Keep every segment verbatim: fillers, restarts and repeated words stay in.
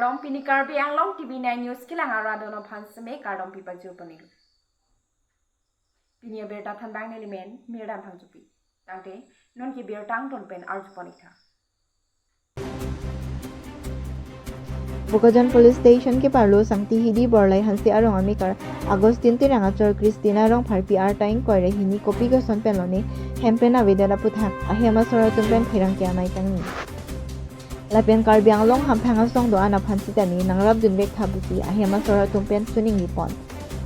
Kardom, pini Karbi Anglong T V nine News kelang arat atum aphan seme kardom pipajir ponlo. Pini abirta thanbang neli men Mirdan Phangchopi. Tangte non ke birta angton pen arju pon-ik tha. Bokajan Police Station keparlo Sangti Hidi Borlai Hanse arong amekar Augustine Terang achor Christina Rongphar P R ta ingkoi ra hini kopi koson pen lone hem pen avedet aphuthak ahem asor atum pen pherangke amei kangni. Lapen Karbi Anglong hamphang asong do-an aphan sitame nangrapdun vek tha pusi ahem asor atum pen choningri pon.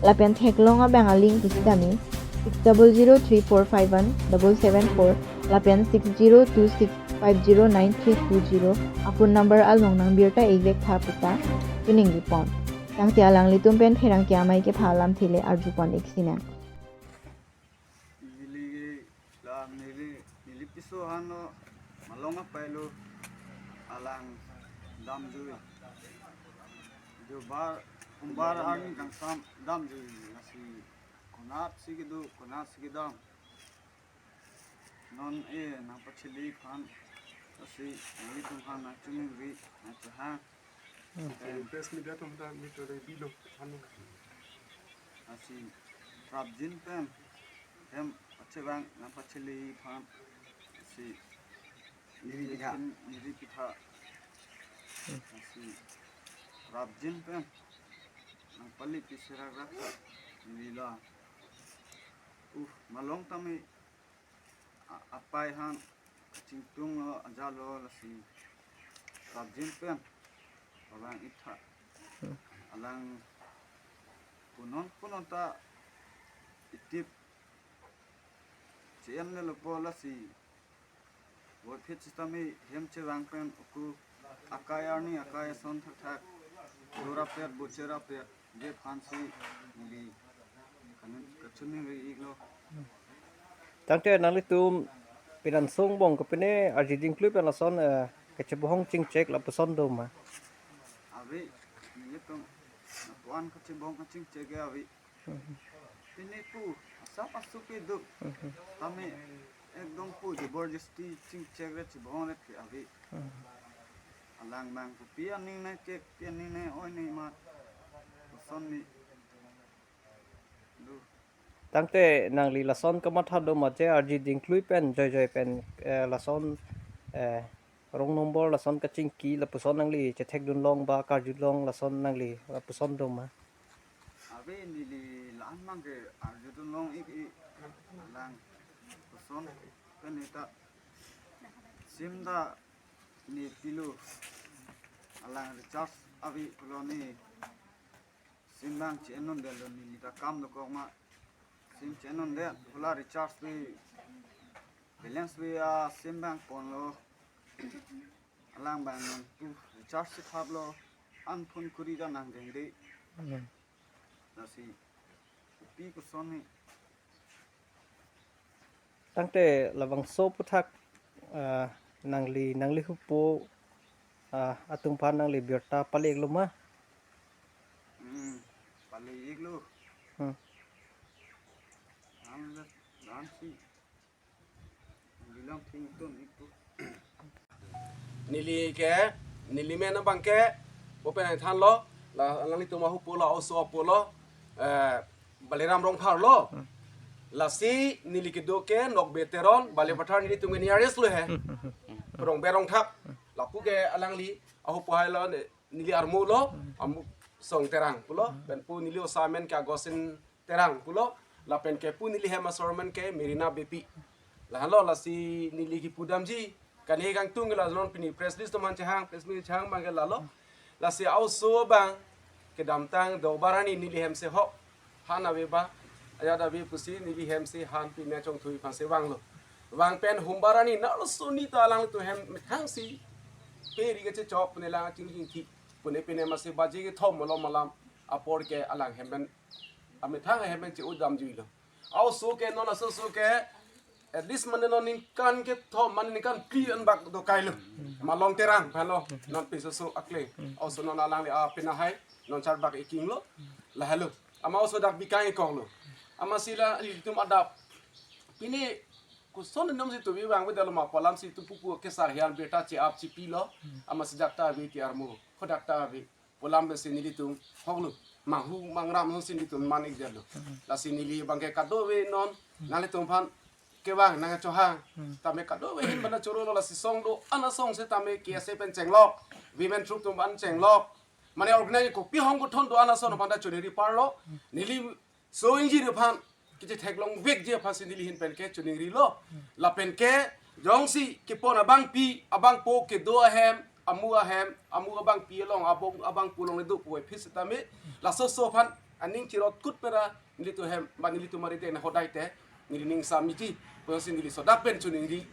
Lapen theklong abang a-link pusitame six double zero three four five one double seven four lapen six zero two six five zero nine three two zero a-phone number along nang birta ik vek tha puta choningri pon. Tangte alanglitum pen pherangke amei kepha alamthe le arju pon-ik sinang. Neli la neli, neli piso aphan lo, malong apai lo, alang damjui. Deobar, Sombar arni kangsam damjui, lasi konatsi kedo, konatsi kedam. Non e nangpachele aphan, lasi nanglitum aphan nangchoningri, nangchehang. Press media atum ta meet re bilo, anu. Lasi prapjin pen hem achevang nangpachele aphan, lasi niri pitha, niri pitha. Lasi prapjin pen nangpali piserak rak neli la. Uh, malong tame a-, apai aphan kachingtung lo, ajat lo, lasi prapjin pen pavang-ik tha. Alang punon punon ta itip che-en le lopo, lasi voiphit sitame hem chevang pen uku akai arni akai ason thakthak, chorapet, bocherapet, je aphansi neli kanin kachoningri-iklo. Tangte nanglitum penan songbong kopine arji dingklui pen lason, eh, kachebohong chingchek lapuson do ma? Ave, nelitum lapuan kachebohong kachingchek ke ave. Pine pu asap asuk kedo. Tame ekdom pu jabardasti chingchek re chebohong re ke ave. Alang abang kopi aning nangkek, pi aning nang-oi nang ma, lason ni do. Tangte nangli lason kamatha do ma je arji dingklui pen joijoi pen, eh, lason, eh, wrong number lason kachingki lapuson nangli chethekdun long ba karjulong lason nangli lapuson do ma? Ave, neli la-an abang ke arjudun long-ik-ik, alang koson pen neta sim ta ne pilo, alang recharge ave pulo, ne sim abang che-en un detlo, neli ta kam dokok ma, sim che-en un det pu la recharge ave, balance ave a-sim abang ponlo. Alang abang nangpu recharge si thaplo, an phone kuri ta nangdengde. Lasi kopi koson ni. Tangte labangso aphuthak, ah, nangli, nangli hupo, ah, atum aphan nangli birta pali-iklo ma? Hmm, pali-iklo. Hmm. Ang dan si. Bilang tingtun itu. Neli ke, neli men abang ke, bo pen nangthanlo, la, alanglitum ahupo la oso apo lo, eh, Baliram Rongphar lo. Lasi neli kedo ke Nokbe Teron, Balipathar, nelitum ke nearest lo he. Purong Berong thap. Lapu ke alangli ahupo hai lo, ne, neli armo lo, Amusong Terang pulo, pen pu neli osa amen ke Augustine Terang pulo, lapen ke pu neli hem asor amen ke Merina Beypi. Lahenlo, lasi neli kipu damji, kane kangtung ke la non pini press release atum aphan chehang, press meet chehang abang ke lalo. Lasi a-oso abang kedamtang Deobar arni neli hem si ho han ave ba, ajat ave pusi neli hem si han pine chongthui aphan si vanglo. Vang pen Sombar arni na lo suni ta alanglitum hem methang si pe ri kachechok pune lang chingchingthi pune pine masi baji kethom malom alam apor ke alang hem pen amethang hem pen che-o damjuilo. A-oso ke non aso so ke at least mane non ningkan kethom mane ningkan phli anbak do kailo. Malong Terang aphan lo non piso so akle. A-oso non alangli a pina hai non charbak-ik-iklo. Lahelo. Ama oso dak bikang-ik koklo. Amatsi la ilitum adap. Pine Koson anom si tumi vangvedetlo ma pu alam si itum pupu kesar hian birta che-ap chepilo. Amat sejak ta ave ti armu, hadak ta ave pu alam pensi nelitum hoklo. Manghu mangram ason si nelitum man-ikdetlo. Lasi neli abangke kadokave non nanglitum aphan kevang nangchohang. Tame kadokave ahin bana chorolo, lasi song do-an asong setame K S A pen chenglok, women troop atum aphan chenglok, mane organize kopi hong kothon do-an ason aphan ta choningri parlo. Neli so ingjir aphan, kachethek longvekji aphansi neli ahin pen ke choningrilo. Lapen ke jongsi kepon abangpi, abangpo kedo ahem, amu ahem, amu abangpi along, abang, abangpo along le do puvoiphit setame, laso aso aphan aning chirot kut pera nelitum ahem, ba nelitum arideng na hodai te neli ning sam miji, pusi neli sodak pen choningri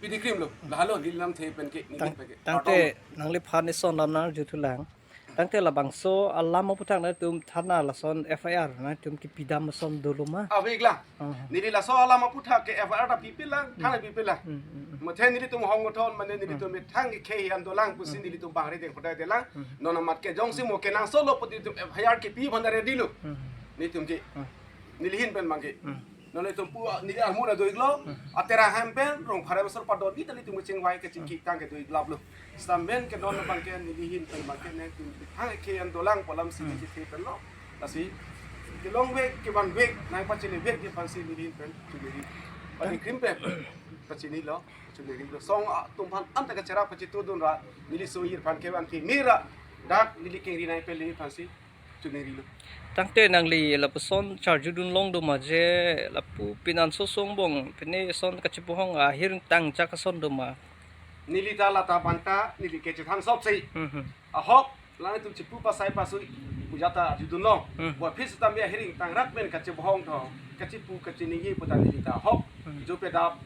pidikrimlo. Lahelo neli lamthe pen ke, neli Tang, pen ke. Tangte nangliphan ison lam nang juthulang. Tangte labangso alam aputhak nangtum thana lason F I R nangtum kipidam ason dolo ma? Ave iklang. Aha. Neli laso alam aputhak ke F I R ta pipelang, Hmm. thana pipelang. Hmm, hmm, hmm. Muthe nelitum hong kothon mane nelitum Hmm. methang ke khei an dolang pusi Hmm. nelitum bang arideng hodai detlang. Hmm. Non amat ke jongsi mo kenangsolo pu nelitum F I R kepi aphan ready lo. Hmm. Nelitum ke. Hmm. Neli ahin pen abangke. Hmm. Non itum pu neli armu ra do-iklo. Hmm. Atera hem pen rong phara besor padon di ta nelitum chingvai kachingki Hmm. tang ke do-iklaplo. Stammen ke non abangke neli ahin pen abangke nangtum thang khei an dolang pu alam si Hmm. neli chethe penlo. Lasi kelongvek kevanvek nangpachelevekji aphansi neli ahin pen choningri. Padi krim pen pachinilo, choningrilo. Song atum aphan anta kacherap kachetudun ra, neli so ingjir aphan kevang keme ra, dak neli kengri nangpele aphansi choningrilo. Tangte nangli lapuson charjudun long do ma je lapu penan aso song angbong pine ason kachipuhong ahiring tang chak ason do ma? Neli ta lata banta neli ke chethan sop si. Hmm, hmm. Ahok, lang itum chipu pasai pasui puja ta judun long. Hmm. Puvoiphit setame ahiring tang rat pen kachipuhong tho, kachipu kachiningje pu ta neli ta ahok. Hmm. Jo pedap,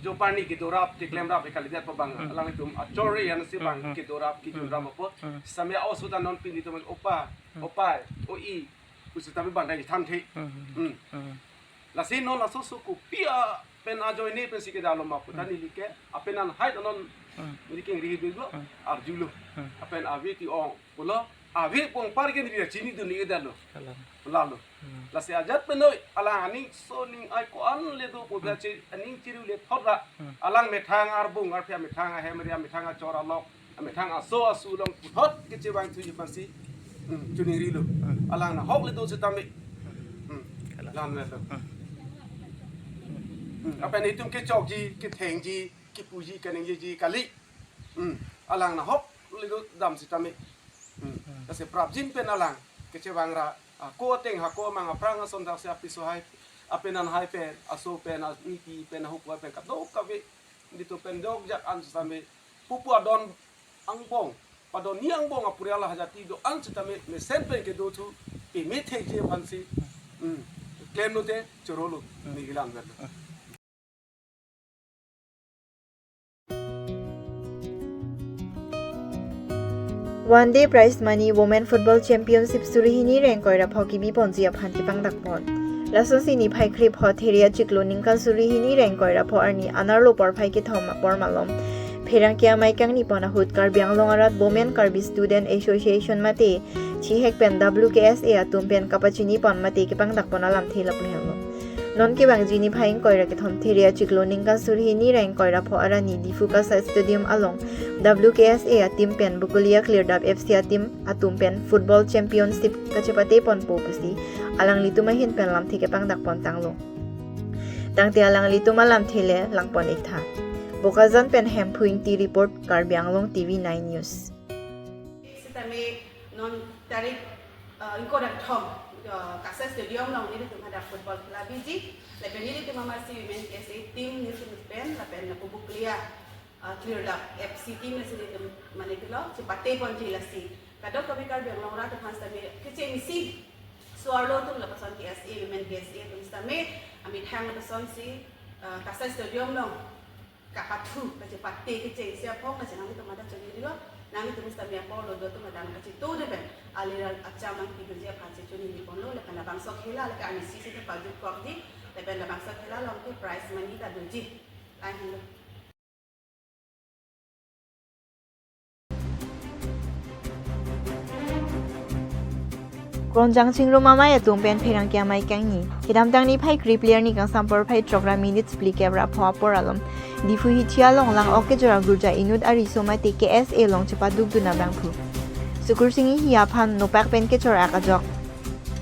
jo parni kedorap, keklemrap, ekalidet pa abang. Hmm. Alanglitum achor-i ansi abang Hmm, hmm. kedorap, kejunrap Hmm. apot. Hmm. Setame a-oso ta non pini nelitum opa, Hmm. opai, o-i, pusi tame bang dai than the. Hmm. Hmm. Hmm. Lasi non laso aso kopi apen ajoine pensi kedalo ma pu ta Hmm. neli ke apenan hai non Hmm. neli kengri do-iklo, Hmm. arjulo. Hmm. Apen ave ti ong pulo, ave pu anpar ke neli chinidun-ikdetlo. Kalang. Lalo. Hmm. Lasi ajat penoi alang aning so ning ai ko-an le do pu Hmm. che aning chiru le thot ra. Hmm. Alang methang arbung arphe, methang ahem ria, methang achor alok, methang aso asu along puthot kechevangthuji aphansi, hmm, choningrilo. Hmm. Alang nahok le do setame. Hmm. Kalang. Lam le do. Hmm. Hmm. Apen itum kechokji, kethengji, kepuji, kaningjeji kali. Hmm. Alang nahok le do dam setame. Hmm. Hmm. Lasi prapjin pen alang kechevang ra, ako ateng hako amang aphrang ason dak si apiso hai, apenan hai pen, aso pen, aniti pen, ahokpoi pen kadokave nelitum pen jokjak an setame pupu adon angbong, padon ni angbong apurial hajati do-an setame mesen pen kedo thu peme thekji aphansi, hmm, klemlo te chorolo, hmm, neli lam vet. One Day Prize Money Women Football Championship suri hini ra ingkoi ra pho kebi ponji aphan kepangdak pon. Lasonsi niphai kre pho Theria chiklo ningkan suri hini ra ingkoi ra pho arni anerlo porphai kethom apor malom pherangke amei kangni pon ahut Karbi Anglong arat Women Karbi Student Association mate chihek pen W K S A atum pen kapachini pon mate kepangdak pon alamthe lapu helo. Non kevangji niphai ingkoi ra kethom Theria chiklo ningkan suri hini ra ingkoi ra pho arni Diphu Kasai Stadium along W K S A a-team pen Bokolia Klirdap F C a-team atum pen football championship kachepate ponpo pusi alanglitum ahin pen lamthe kepangdak pon tanglo. Tangte alanglitum alamthe le langpon-ik tha. Bokajan pen Hemphu Ingti report, Karbi Anglong T V nine News. Sitame non tarik, uh, ingkoi ra kethom, uh, Kasai Stadium along nelitum hadak football khela biji, lapen nelitum amatsi Women K S A team nelitum pen, lapen lapu Bokolia, uh, Klirdap F C team nelitum mane kelo chepate ponji lasi. Kadokave Karbi Anglong arat aphan sitame kechengsi, so-arlo atum lapuson K S A, Women K S A atum sitame amethang lapusonsi, uh, Kasai Stadium along kapathu, kachepate kechengsi aphong, lasi nanglitum hadak choningri lo, nanglitum sitame apor lo do atum hadak kachito de pen, alir acham nangpidunji aphansi choningri ponlo, lapen labangso khela, lapen amisi si pajut kokji, lapen labangso khela along ke prize money ta doji. Lahenlo. Kronjang Chingrum Amei atum pen pherangke amei kangni. Kedamtang niphai krepli arni kangsam porphai throk ra minutes phlikep ra pho apor alom Diphu hithi along lang-ok kejor agirja inut ariso mate K S A along chepadukdun abangphu Sukursing Enghi aphan nopak pen kechor-ak ajok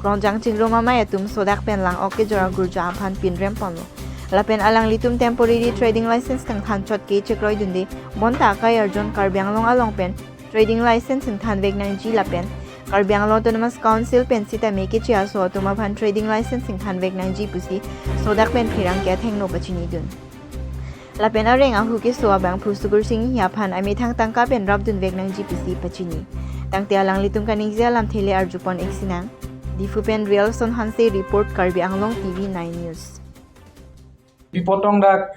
Kronjang Chingrum Amei atum sodak pen lang-ok kejor agirja aphan pinrem ponlo. Lapen alanglitum temporary trading license kangthan chot ke chekroidunde, bonta akai arjon Karbi Anglong along pen trading license ingthanvek nangji lapen Karbi Anglong Autonomous Council pen sitame keche aso atum aphan trading license ingthanvek nangji pusi sodak pen pherangke athengno pachinidun. Lapen areng ahu keso abangphu Sukursing Enghi aphan amethang tangka pen rapdunvek nangji pusi pachini. Tangte alanglitum kaningje alamthe le arjupon-ik sinang. Diphu pen Rialson Hanse report, Karbi Anglong T V nine News. Pi apot tong dak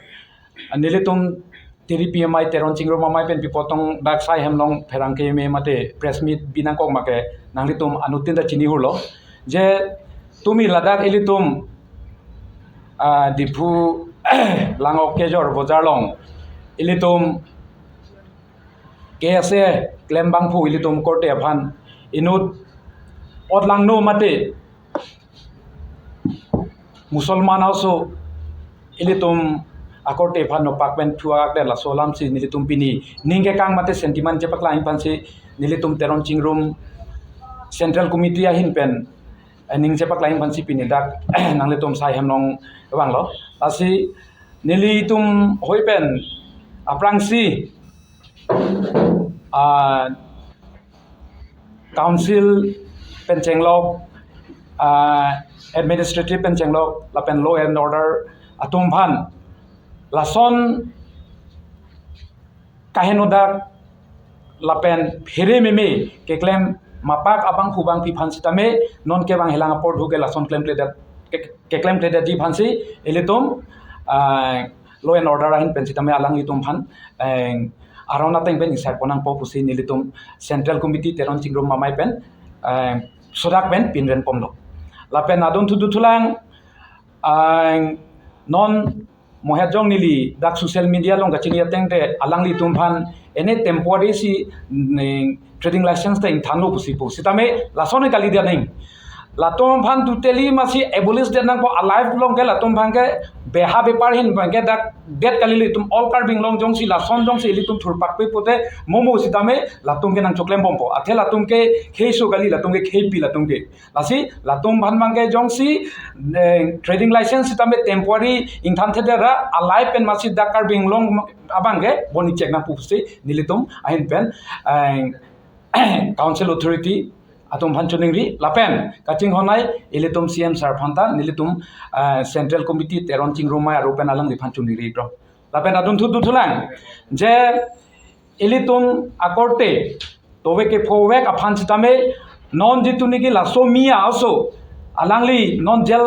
nelitum T D P amei, Teron Chingrum Amei pen pi apot tong dak sai hem along pherangke me mate press meet binangkok make nanglitum anuttin ta chinihurlo. Je tumi ladak ilitum, ah, Diphu lang-ok kejor bojar along ilitum K S A klem abangphu ilitum korte aphan inut otlangno mate Musalman aso ilitum akorte aphan nopak pen thu-ak det, laso alamsi nelitum pini ning kekang mate sentiment chepaklang aphansi nelitum Teron Chingrum Central Committee ahin pen, eh, ning chepaklang aphansi pini dak nanglitum sai hem along vanglo. Lasi nelitum hoi pen aphrangsi, ah, council pen chenglok, ah, administrative pen chenglok, lapen law and order atum aphan lason kaheno dak lapen phere meme keklem mapak abangphu bangpi aphan sitame non kevang helang apor dhu ke lason klemkledet, ke, keklemkledetji aphansi ilitum, ah, law and order ahin pen sitame alanglitum aphan, eh, aron ateng pen isar ponangpo pusi nelitum Central Committee Teron Chingrum Amei pen, eh, sodak pen pinrem ponlo. Lapen adunthu duthulang, eh, non mohet jong neli dak social media along kachini ateng te alanglitum aphan ene temporary si, mm, trading license ta ingthanlo pusi pu. Sitame lason kali dia neng. Latum aphan totally masi abolish det nangpo, alive along ke latum aphan ke beha bepar ahin aphan ke dak det kali, ilitum all Karbi Anglong jongsi lason jongsi ilitum thurpakpe pote momo sitame latum ke nangchoklem bompo. Athe latum ke kheiso kali, latum ke kheipi latum ke. Lasi latum aphan abang ke jongsi, eh, trading license sitame temporary ingthan thedera alive pen masi dak Karbi Anglong abang ke boni check nangpo pusi nelitum ahin pen, eh, council authority atum aphan choningri lapen kachinghon ai ilitum C M sir aphan ta nelitum, eh, Central Committee Teron Chingrum Amei aru pen alangliphan choningri dro. Lapen adunthu duthulang je ilitum akorte tovek kephovek aphan sitame non jitu niki laso miya aso alangli non jail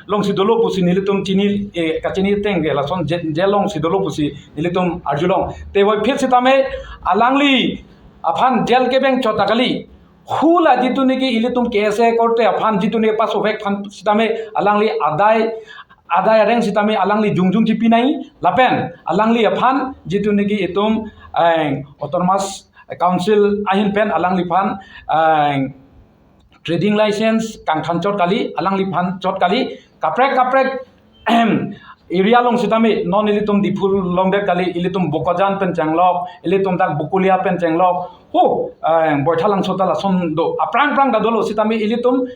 alongsi dolo pusi nelitum chini, eh, kachini ateng ke lason jail, jail alongsi dolo pusi nelitum arjulong. Te puvoiphit sitame alangli aphan jail keveng chot ta kali. Hula jitu niki ilitum K S A korte aphan jitu niki pasovek aphan sitame alangli adai, adai areng sitame alangli jongjong chipi nai lapen alangli aphan jitu niki itum, eh, Autonomous Council ahin pen alangliphan, eh, trading license kangthan chot kali, alangliphan chot kali, kaprek kaprek area along sitame non ilitum Diphu along det kali, ilitum Bokajan pen chenglok, ilitum dak Bokolia pen chenglok, ho, eh, Boithalangso ta lason do, aphrang phrang ta dolo sitame ilitum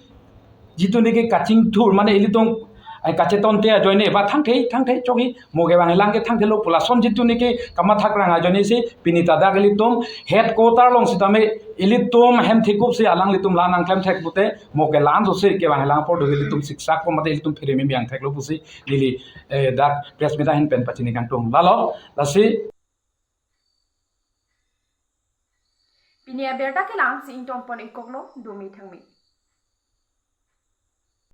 jitu niki kachingthur mane ilitum, eh, kachetonte ajoine ba thangthei thangthei chokji mo kevang helang ke thangthelo pu lason jitu niki kamathakrang ajoine si pini ta dak ilitum headquarter along sitame ilitum hem thikup si alanglitum la nangklem thek pute mo ke la-an so si kevang helang apor do ilitum siksak po mate ilitum phere meme yang theklo pusi neli, eh, dak press meet ahin pen pachini kangtung. Lalo, lasi. Pini abirta ke la-an si ingtonpon-ikkoklo, dumi thangmi.